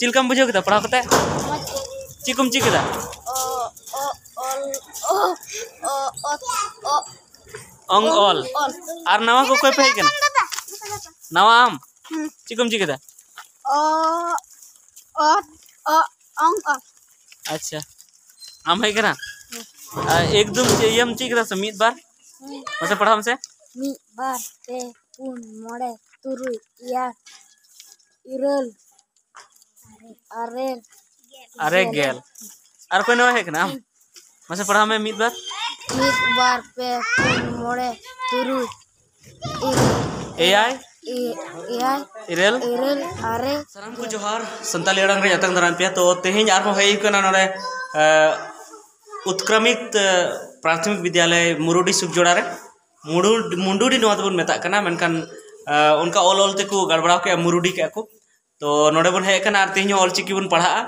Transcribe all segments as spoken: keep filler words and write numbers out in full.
ᱪᱮᱫ ᱞᱮᱠᱟᱢ ᱵᱩᱡᱷᱟᱹᱣ ᱠᱮᱫᱟ ᱯᱟᱲᱦᱟᱣ ᱠᱟᱛᱮ? ᱪᱮᱫ ᱠᱚᱢ ᱪᱮᱫ ᱠᱮᱫᱟ? ᱚ, ᱚ, ᱚᱞ, ᱚ, ᱚ, ᱚ, ᱚ᱾ ᱚᱝ ᱚᱞ᱾ ᱚᱞ᱾ ᱟᱨ ᱱᱟᱣᱟ ᱠᱚ ᱚᱠᱚᱭ ᱯᱮ ᱦᱮᱡ ᱠᱟᱱᱟ? ᱱᱟᱣᱟ ᱟᱢ? ᱦᱩᱸ᱾ ᱪᱮᱫ ᱠᱚᱢ ᱪᱮᱫ ᱠᱮᱫᱟ? ᱚ, ᱚ, ᱚ, ᱚᱝ, ᱚ᱾ ᱟᱪᱪᱷᱟ, ᱟᱢ ᱦᱮᱡ ᱠᱟᱱᱟ? ᱦᱩᱸ᱾ ᱟᱨ ᱮᱠ ᱫᱩ ᱪᱮᱫ ᱤᱭᱟᱹᱢ ᱪᱮᱫ ᱠᱮᱫᱟ ᱥᱮ ᱢᱤᱫ ᱵᱟᱨ? ᱦᱩᱸ᱾ ᱢᱟᱥᱮ ᱯᱟᱲᱦᱟᱣ ᱢᱮᱥᱮ᱾ ᱢᱤᱫ, ᱵᱟᱨ, ᱯᱮ, ᱯᱩᱱ, ᱢᱚᱬᱮ, ᱛᱩᱨᱩᱭ, ᱮᱭᱟᱭ, ᱤᱨᱟᱹᱞ, ᱟᱨᱮ, ᱟᱨᱮ, ᱟᱨᱮ ᱜᱮᱞ᱾ ᱟᱨ ᱚᱠᱚᱭ ᱱᱟᱣᱟ ᱦᱮᱡ ᱠᱟᱱᱟ? ᱟᱢ? ᱢᱟᱥᱮ ᱯᱟᱲᱦᱟᱣ ᱢᱮ ᱢᱤᱫ ᱵᱟᱨ᱾ ᱢᱤᱫ, ᱵᱟᱨ, ᱯᱮ, ᱯᱩᱱ, ᱢᱚᱬᱮ, ᱛᱩᱨᱩᱭ, ᱤᱨᱟᱹᱞ, ᱮᱭᱟᱭ᱾ ᱮ-, ᱮᱭᱟᱭ, ᱤᱨᱟᱹᱞ᱾ ᱤᱨᱟᱹᱞ, ᱟᱨᱮ᱾ ᱥᱟᱱᱟᱢ ᱠᱚ ᱡᱚᱦᱟᱨ, ᱥᱟᱱᱛᱟᱲᱤ ᱟᱲᱟᱝ ᱨᱮ ᱟᱛᱟᱝ ᱫᱟᱨᱟᱢ ᱯᱮᱭᱟ᱾ ᱛᱚ, ᱛᱮᱦᱮᱧ ᱟᱨᱦᱚᱸ ᱦᱮᱡ ᱦᱩᱭ ᱠᱟᱱᱟ ᱱᱚᱰᱮ, ᱮ, ᱩᱛᱠᱨᱚᱢᱤᱛ, ᱮ, ᱯᱨᱟᱛᱷᱚᱢᱤᱠ ᱵᱤᱫᱽᱭᱟᱞᱚᱭ ᱢᱩᱨᱩᱰᱤ ᱥᱩᱠᱡᱚᱲᱟ ᱨᱮ᱾ ᱢᱩᱰᱩ-, ᱢᱩᱱᱰᱩᱰᱤ ᱱᱚᱣᱟ ᱫᱚᱵᱚᱱ ᱢᱮᱛᱟᱜ ᱠᱟᱱᱟ, ᱢᱮᱱᱠᱷᱟᱱ, ᱮ, ᱚᱱᱠᱟ ᱚᱞ ᱚᱞ ᱛᱮᱠᱚ ᱜᱟᱲᱵᱟᱲᱟᱣ ᱠᱮᱜᱼᱟ, ᱢᱩᱨᱩᱰᱤ ᱠᱮᱜᱼᱟ ᱠᱚ᱾ ᱛᱚ, ᱱᱚᱰᱮ ᱵᱚᱱ ᱦᱮᱡ ᱟᱠᱟᱱᱟ ᱟᱨ ᱛᱮᱦᱮᱧ ᱦᱚᱸ ᱚᱞᱪᱤᱠᱤ ᱵᱚᱱ ᱯᱟᱲᱦᱟᱜᱼᱟ᱾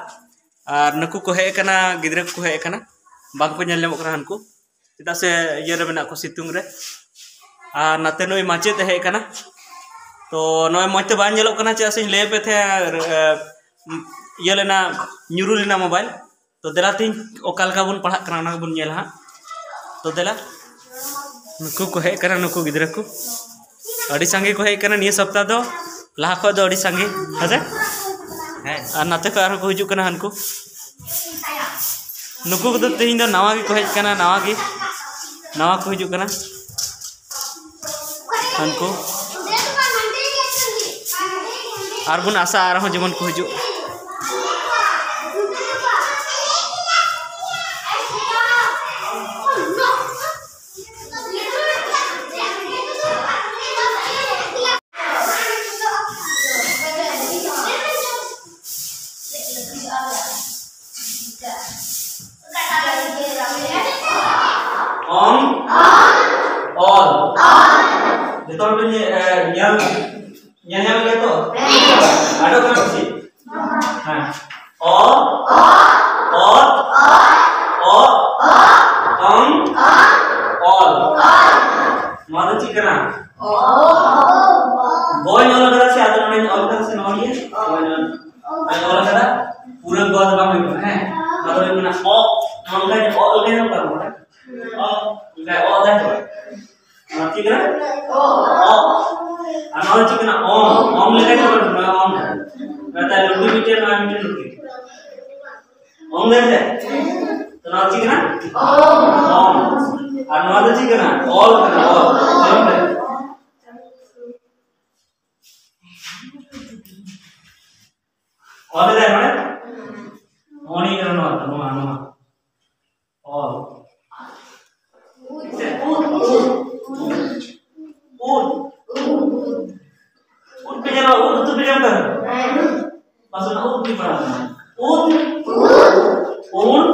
ᱟᱨ ᱱᱩᱠᱩ ᱠᱚ ᱦᱮᱡ ᱟᱠᱟᱱᱟ, ᱜᱤᱫᱽᱨᱟᱹ ᱠᱚᱠᱚ ᱦᱮᱡ ᱟᱠᱟᱱᱟ, ᱵᱟᱝ ᱠᱚ ᱧᱮᱞ ᱧᱟᱢᱚᱜ ᱠᱟᱱᱟ ᱦᱟᱱᱠᱩ, ᱪᱮᱫᱟᱜ ᱥᱮ ᱤᱭᱟᱹ ᱨᱮ ᱢᱮᱱᱟᱜ ᱠᱚ, ᱥᱤᱛᱩᱝ ᱨᱮ᱾ ᱟᱨ ᱱᱟᱛᱮ ᱱᱩᱭ ᱢᱟᱪᱮᱫ ᱮ ᱦᱮᱡ ᱟᱠᱟᱱᱟ᱾ ᱛᱚ, ᱱᱚᱜᱼᱚᱭ ᱢᱚᱡᱽ ᱛᱮ ᱵᱟᱝ ᱧᱮᱞᱚᱜ ᱠᱟᱱᱟ, ᱪᱮᱫᱟᱜ ᱥᱮᱧ ᱞᱟᱹᱭ ᱟᱯᱮ ᱛᱟᱦᱮᱸᱫ, ᱮ, ᱤᱭᱟᱹ ᱞᱮᱱᱟ, ᱧᱩᱨᱩ ᱞᱮᱱᱟ ᱢᱳᱵᱟᱭᱤᱞ᱾ ᱛᱚ, ᱫᱮᱞᱟ ᱛᱮᱦᱮᱧ ᱚᱠᱟ ᱞᱮᱠᱟ ᱵᱚᱱ ᱯᱟᱲᱦᱟᱜ ᱠᱟᱱᱟ, ᱚᱱᱟ ᱜᱮᱵᱚᱱ ᱧᱮᱞᱟ ᱦᱟᱸᱜ᱾ ᱛᱚ, ᱫᱮᱞᱟ, ᱱᱩᱠᱩ ᱠᱚ ᱦᱮᱡ ᱠᱟᱱᱟ, ᱱᱩᱠᱩ ᱜᱤᱫᱽᱨᱟᱹ ᱠᱚ ᱟᱹᱰᱤ ᱥᱟᱸᱜᱮ ᱠᱚ ᱦᱮᱡ ᱠᱟᱱᱟ ᱱᱤᱭᱟᱹ ᱥᱚᱯᱛᱟ ᱫᱚ, ᱞᱟᱦᱟ ᱠᱷᱚᱡ ᱫᱚ ᱟᱹᱰᱤ ᱥᱟᱸᱜᱮ, ᱦᱮᱸ ᱥᱮ? ᱦᱮᱸ᱾ ᱟᱨ ᱱᱟᱛᱮ ᱠᱷᱚᱡ ᱟᱨᱦᱚᱸ ᱠᱚ ᱦᱤᱡᱩᱜ ᱠᱟᱱᱟ ᱦᱟᱱᱠᱩ᱾ ᱱᱩᱠᱩ ᱠᱚᱫᱚ ᱛᱮᱦᱮᱧ ᱫᱚ ᱱᱟᱣᱟ ᱜᱮᱠᱚ ᱦᱮᱡ ᱠᱟᱱᱟ, ᱱᱟᱣᱟ ᱜᱮ, ᱱᱟᱣᱟ ᱠᱚ ᱦᱤᱡᱩᱜ ᱠᱟᱱᱟ᱾ ᱦᱟᱱᱠᱩ᱾ ᱟᱨ ᱵᱚᱱ ᱟᱥᱟᱜᱼᱟ ᱟᱨᱦᱚᱸ ᱡᱮᱢᱚᱱ ᱠᱚ ᱦᱤᱡᱩᱜ᱾ ᱚᱝ, ᱚᱞ᱾ ᱡᱚᱛᱚ ᱦᱚᱲ ᱯᱮ ᱧᱮ-, ᱮ, ᱧᱮᱞ, ᱧᱮᱞ ᱧᱟᱢ ᱜᱮᱭᱟ ᱛᱚ? ᱟᱹᱰᱤ ᱠᱟᱱᱟ ᱠᱩᱥᱤ? ᱦᱮᱸ᱾ ᱚ, ᱚ, ᱚ, ᱚᱝ, ᱚᱞ᱾ ᱱᱚᱣᱟ ᱫᱚ ᱪᱮᱫ ᱠᱟᱱᱟ? ᱜᱚᱧ ᱚᱞ ᱠᱟᱫᱟ ᱥᱮ, ᱟᱫᱚ ᱱᱚᱰᱮᱧ ᱚᱞ ᱠᱟᱫᱟ ᱥᱮ ᱱᱚᱣᱟ ᱜᱮ? ᱜᱚᱧ ᱚᱞ᱾ ᱚᱞ ᱠᱟᱫᱟ, ᱯᱩᱨᱟᱹ ᱜᱚ ᱫᱚ ᱵᱟᱝ ᱦᱩᱭᱩᱜ ᱠᱟᱱᱟ, ᱦᱮᱸ? ᱟᱫᱚ ᱦᱩᱭᱩᱜ ᱠᱟᱱᱟ ᱚ, ᱱᱚᱝᱠᱟ ᱜᱮ ᱚ ᱞᱮᱠᱟ ᱧᱮᱞᱚᱜ ᱠᱟᱱᱟ, ᱚ, ᱱᱚᱝᱠᱟ ᱚ ᱫᱟᱭ ᱛᱚ᱾ ᱱᱚᱣᱟ ᱪᱮᱫ ᱠᱟᱱᱟ? ᱚ᱾ ᱟᱨ ᱱᱚᱣᱟ ᱪᱮᱫ ᱠᱟᱱᱟ? ᱚᱝ᱾ ᱚᱝ ᱞᱮᱠᱟ ᱧᱮᱞᱚᱜ ᱠᱟᱱᱟ, ᱱᱚᱣᱟ ᱚᱝ᱾ ᱱᱚᱣᱟ ᱛᱟᱭ ᱞᱩᱴᱤ ᱢᱤᱫᱴᱮᱱ, ᱱᱚᱣᱟ ᱢᱤᱫᱴᱮᱱ ᱞᱩᱴᱤ᱾ ᱚᱝ ᱫᱟᱭ ᱥᱮ? ᱛᱚ ᱱᱚᱣᱟ ᱪᱮᱫ ᱠᱟᱱᱟ? ᱚᱝ᱾ ᱟᱨ ᱱᱚᱣᱟ ᱫᱚ ᱪᱮᱫ ᱠᱟᱱᱟ? ᱚᱞ ᱠᱟᱱᱟ, ᱚᱞ᱾ ᱚᱞ ᱠᱟᱱᱟ᱾ ᱚᱞ ᱞᱮᱫᱟᱭ ᱱᱚᱰᱮ? ᱚᱱᱤ ᱠᱟᱱᱟ ᱱᱚᱣᱟ, ᱱᱚᱣᱟ, ᱱᱚᱣᱟ᱾ ᱚᱞ᱾ ᱩᱫ, ᱩᱫ, ᱩᱫ᱾ ᱩᱫ᱾ ᱩᱫ ᱯᱮ ᱧᱮᱞᱟ, ᱩᱫ ᱩᱛᱩ ᱯᱮ ᱡᱚᱢ ᱠᱟᱫᱟ? ᱵᱟᱥ ᱚᱱᱟ ᱩᱫ ᱜᱮ ᱯᱟᱲᱟᱜ ᱠᱟᱱᱟ᱾ ᱩᱫ᱾ ᱩᱫ᱾ ᱩᱫ᱾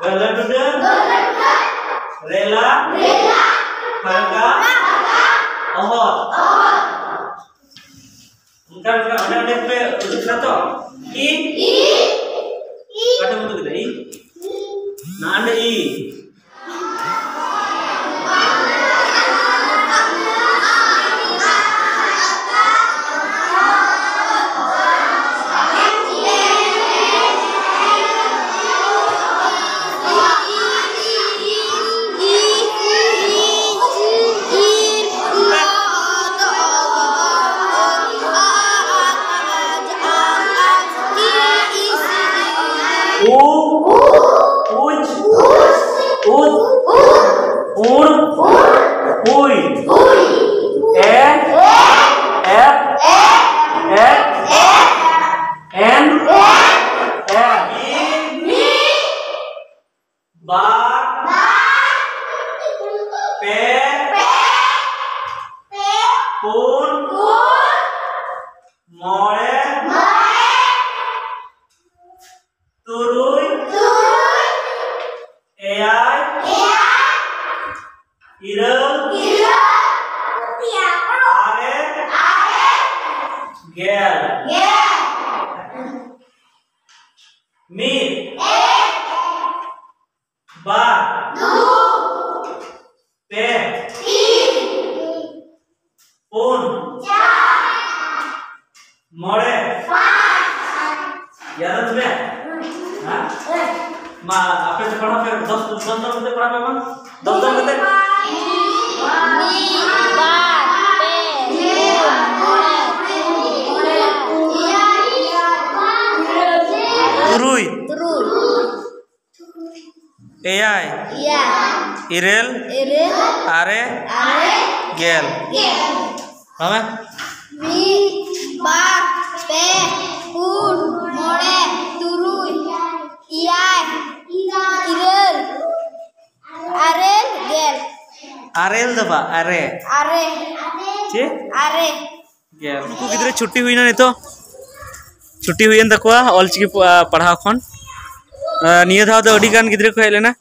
ᱜᱟᱹᱦᱞᱟᱹ ᱴᱩᱰᱟᱹ᱾ ᱨᱮᱞᱟ᱾ ᱯᱷᱟᱨᱠᱟ᱾ ᱚᱦᱚᱫ᱾ ᱚᱱᱠᱟ ᱚᱱᱠᱟ ᱚᱸᱰᱮ ᱚᱸᱰᱮ ᱯᱮ ᱩᱫᱩᱜ ᱠᱮᱫᱟ ᱛᱚ? ᱤ? ᱚᱠᱟᱴᱷᱮᱱ ᱩᱫᱩᱜ ᱠᱮᱫᱟ? ᱤ? ᱱᱟᱰᱮ ᱤ᱾ ᱩ, ᱩᱡ, ᱩᱫ, ᱩᱬ, ᱩᱭ, ᱮ, ᱮᱯ, ᱮᱯ, ᱮᱱ, ᱮᱱ, ᱵᱟᱨ, ᱯᱮ, ᱯᱩᱱ, ᱢᱚᱬᱮ, ᱛᱩᱨᱩᱭ, ᱮᱭᱟᱭ, ᱤᱨᱟᱹᱞ, ᱟᱨᱮ, ᱜᱮᱞ᱾ ᱢᱤᱫ, ᱵᱟᱨ, ᱯᱮ, ᱯᱩᱱ, ᱢᱚᱬᱮ, ᱭᱟᱫ ᱢᱮ? ᱦᱮᱸ? ᱢᱟ, ᱟᱯᱮ ᱛᱮ ᱯᱟᱲᱦᱟᱣ ᱯᱮ, ᱫᱚᱥ, ᱫᱚᱥ ᱫᱚᱞ ᱠᱟᱛᱮ ᱯᱟᱲᱦᱟᱣ ᱯᱮ ᱢᱟ᱾ ᱫᱚᱥ ᱫᱚᱞ ᱠᱟᱛᱮ᱾ ᱢᱤᱫ, ᱵᱟᱨ, ᱯᱮ, ᱯᱩᱱ, ᱢᱚᱬᱮ, ᱛᱩᱨᱩᱭ᱾ ᱛᱩᱨᱩᱭ᱾ ᱮᱭᱟᱭ᱾ ᱮᱭᱟᱭ᱾ ᱤᱨᱟᱹᱞ᱾ ᱤᱨᱟᱹᱞ᱾ ᱟᱨᱮ᱾ ᱟᱨᱮ᱾ ᱜᱮᱞ᱾ ᱜᱮᱞ᱾ ᱢᱟ ᱢᱮ᱾ ᱢᱤᱫ, ᱵᱟᱨ, ᱯᱮ, ᱯᱩᱱ, ᱢᱚᱬᱮ, ᱛᱩᱨᱩᱭ, ᱮᱭᱟᱭ, ᱤᱨᱟᱹᱞ, ᱟᱨᱮ, ᱜᱮᱞ᱾ ᱟᱨᱮᱞ ᱫᱚ ᱵᱟᱝ, ᱟᱨᱮ᱾ ᱟᱨᱮ᱾ ᱪᱮᱫ? ᱟᱨᱮ᱾ ᱜᱮᱞ᱾ ᱩᱱᱠᱩ ᱜᱤᱫᱽᱨᱟᱹ ᱪᱷᱩᱴᱤ ᱦᱩᱭᱱᱟ ᱱᱤᱛᱚᱜ᱾ ᱪᱷᱩᱴᱤ ᱦᱩᱭᱮᱱ ᱛᱟᱠᱚᱣᱟ ᱚᱞᱪᱤᱠᱤ ᱯ-, ᱟ, ᱯᱟᱲᱦᱟᱣ ᱠᱷᱚᱱ᱾ ᱟ, ᱱᱤᱭᱟᱹ ᱫᱷᱟᱣ ᱫᱚ ᱟᱹᱰᱤ ᱜᱟᱱ ᱜᱤᱫᱽᱨᱟᱹ ᱠᱚ ᱦᱮᱡ ᱞᱮᱱᱟ᱾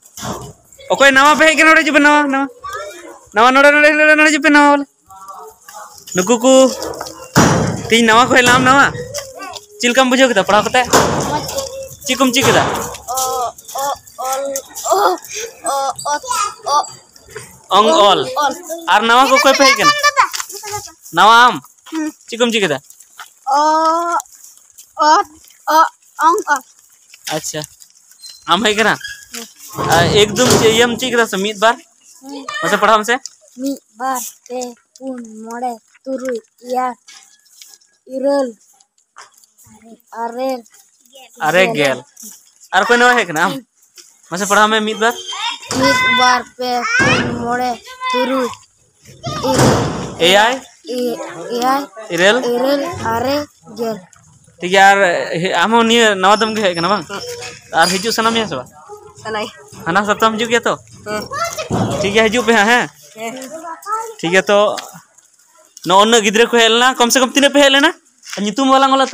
ᱚᱠᱚᱭ ᱱᱟᱣᱟ ᱯᱮ ᱦᱮᱡ ᱠᱟᱱᱟ? ᱱᱚᱰᱮ ᱦᱤᱡᱩᱜ ᱯᱮ, ᱱᱟᱣᱟ, ᱱᱟᱣᱟ᱾ ᱱᱟᱣᱟ, ᱱᱚᱰᱮ, ᱱᱚᱰᱮ, ᱱᱚᱰᱮ, ᱱᱚᱰᱮ ᱦᱤᱡᱩᱜ ᱯᱮ, ᱱᱟᱣᱟ ᱵᱚᱞᱮ᱾ ᱱᱩᱠᱩ ᱠᱚ ᱛᱮᱦᱮᱧ ᱱᱟᱣᱟ ᱠᱚ ᱦᱮᱡ ᱞᱮᱱᱟ, ᱱᱟᱣᱟ᱾ ᱪᱮᱫ ᱞᱮᱠᱟᱢ ᱵᱩᱡᱷᱟᱹᱣ ᱠᱮᱫᱟ ᱯᱟᱲᱦᱟᱣ ᱠᱟᱛᱮ? ᱪᱮᱫ ᱠᱚᱢ ᱪᱮᱫ ᱠᱮᱫᱟ? ᱚ, ᱚ, ᱚᱞ, ᱚ, ᱚ, ᱚ, ᱚ᱾ ᱚᱝ ᱚᱞ᱾ ᱚᱞ᱾ ᱟᱨ ᱱᱟᱣᱟ ᱠᱚ ᱚᱠᱚᱭ ᱯᱮ ᱦᱮᱡ ᱠᱟᱱᱟ? ᱱᱟᱣᱟ ᱟᱢ? ᱦᱩᱸ᱾ ᱪᱮᱫ ᱠᱚᱢ ᱪᱮᱫ ᱠᱮᱫᱟ? ᱚ, ᱚ, ᱚ, ᱚᱝ, ᱚ᱾ ᱟᱪᱪᱷᱟ, ᱟᱢ ᱦᱮᱡ ᱠᱟᱱᱟ? ᱦᱩᱸ᱾ ᱟᱨ ᱮᱠᱫᱚᱢ ᱪᱮᱫ ᱤᱭᱟᱹᱢ ᱪᱮᱫ ᱠᱮᱫᱟ ᱥᱮ? ᱢᱤᱫ, ᱵᱟᱨ? ᱦᱩᱸ᱾ ᱢᱟᱥᱮ ᱯᱟᱲᱦᱟᱣ ᱢᱮᱥᱮ᱾ ᱢᱤᱫ, ᱵᱟᱨ, ᱯᱮ, ᱯᱩᱱ, ᱢᱚᱬᱮ, ᱛᱩᱨᱩᱭ, ᱮᱭᱟᱭ, ᱤᱨᱟᱹᱞ, ᱟᱨᱮ᱾ ᱟᱨᱮ, ᱜᱮᱞ᱾ ᱟᱨ ᱚᱠᱚᱭ ᱱᱟᱣᱟ ᱦᱮᱡ ᱠᱟᱱᱟ? ᱟᱢ? ᱢᱟᱥᱮ ᱯᱟᱲᱦᱟᱣ ᱢᱮ ᱢᱤᱫ, ᱵᱟᱨ᱾ ᱢᱤᱫ, ᱵᱟᱨ, ᱯᱮ, ᱯᱩᱱ, ᱢᱚᱬᱮ, ᱛᱩᱨᱩᱭ, ᱤᱨᱟᱹᱞ᱾ ᱮᱭᱟᱭ᱾ ᱮ-, ᱮᱭᱟᱭ᱾ ᱤᱨᱟᱹᱞ᱾ ᱤᱨᱟᱹᱞ, ᱟᱨᱮ, ᱜᱮᱞ᱾ ᱴᱷᱤᱠ ᱜᱮᱭᱟ, ᱟᱨ ᱦᱮ-, ᱟᱢ ᱦᱚᱸ ᱱᱤᱭᱟᱹ ᱱᱟᱣᱟ ᱫᱚᱢ ᱜᱮ ᱦᱮᱡ ᱠᱟᱱᱟ ᱵᱟᱝ? ᱟᱨ ᱦᱤᱡᱩᱜ ᱥᱟᱱᱟ ᱢᱮᱭᱟ ᱥᱮ ᱵᱟᱝ? ᱥᱟᱱᱟᱭ᱾ ᱦᱟᱱᱟ ᱥᱚᱯᱛᱟᱦᱚᱢ ᱦᱤᱡᱩᱜ ᱜᱮᱭᱟ ᱛᱚ? ᱦᱮᱸ᱾ ᱴᱷᱤᱠ ᱜᱮᱭᱟ, ᱦᱤᱡᱩᱜ ᱯᱮ ᱦᱟᱸᱜ, ᱦᱮᱸ? ᱦᱮᱸ᱾ ᱴᱷᱤᱠ ᱜᱮᱭᱟ, ᱛᱚ ᱱᱚᱜᱼᱚ ᱩᱱᱟᱹᱜ ᱜᱤᱫᱽᱨᱟᱹ ᱠᱚ ᱦᱮᱡ ᱞᱮᱱᱟ, ᱠᱚᱢ ᱥᱮ ᱠᱚᱢ ᱛᱤᱱᱟᱹᱜ ᱯᱮ ᱦᱮᱡ ᱞᱮᱱᱟ? ᱧᱩᱛᱩᱢ ᱦᱚᱸ ᱵᱟᱞᱟᱝ ᱚᱞᱟ᱾